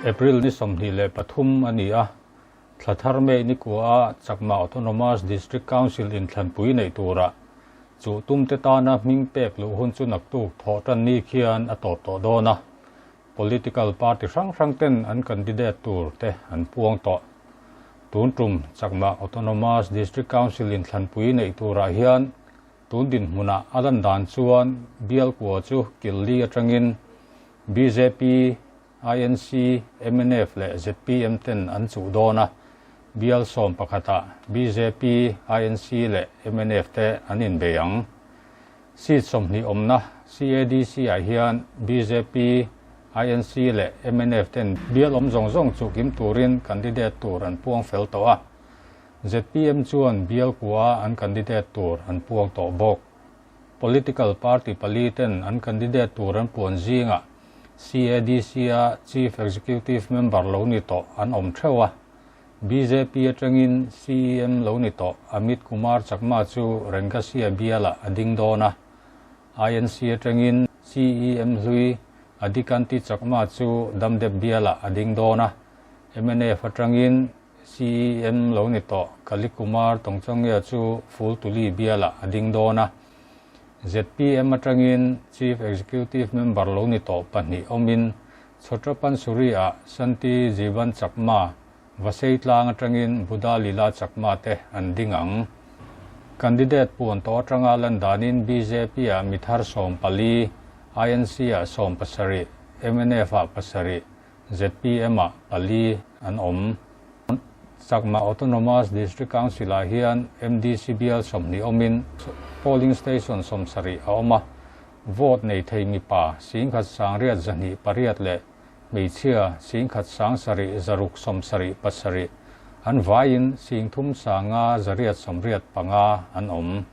April ni 23 a ni a, thla thar May ni kua a Chakma Autonomous District Council inthlanpui neih turah chu tumte tana hming pek luh hun chu naktuk thawh tan ni khian a tawp tawh dawn a. Political party hrang hrang ten an candidate tur te an puang tawh. Tun tum Chakma Autonomous District Council inthlanpui neih turah hian tun dinhmunah a lan dan chuan bial kua chu kil li atangin BJP, INC, MNF leh ZPM ten an chuh dawn a, bial 11ah BJP, INC leh MNF te an inbei ang. Seat 20 awmna CADC ah hian BJP, INC leh MNF ten bial awm zawng zawng chu kim turin candidate tur an puang fel tawh a. ZPM chuan bial kua an candidate tur an puang tawh bawk. Political party pali ten an candidate tur an puan zinga CADC a Chief Executive Member lo ni tawh an awm theuh a. BJP atangin CEM lo ni tawh Amit Kumar Chakma chu Rengasia biala a ding dawn a. INC atangin CEM hlui Adikanti Chakma chu Damdep biala a ding dawn a. MNF atangin CEM lo ni tawh Kali Kumar Tongchangya chu Fultuli biala a ding dawn a. ZPM atangin Chief Executive Member lo ni tawh pahnih awmin Chhotrapan Suri a Santi Jivan Chakma Vasei tlang atangin Buddha Lila Chakma te an ding ang. Candidate puan to atanga landanin BJP a mithar 14, INC a 17, MNF a 7, ZPM a 4 an awm. Chakma Autonomous District Council ah hian MDC bial 20 awmin polling station 70 a awm a. Vote nei thei mi pa 11,128 leh hmeichhia 1,7,677 an vaiin 3,585 an awm.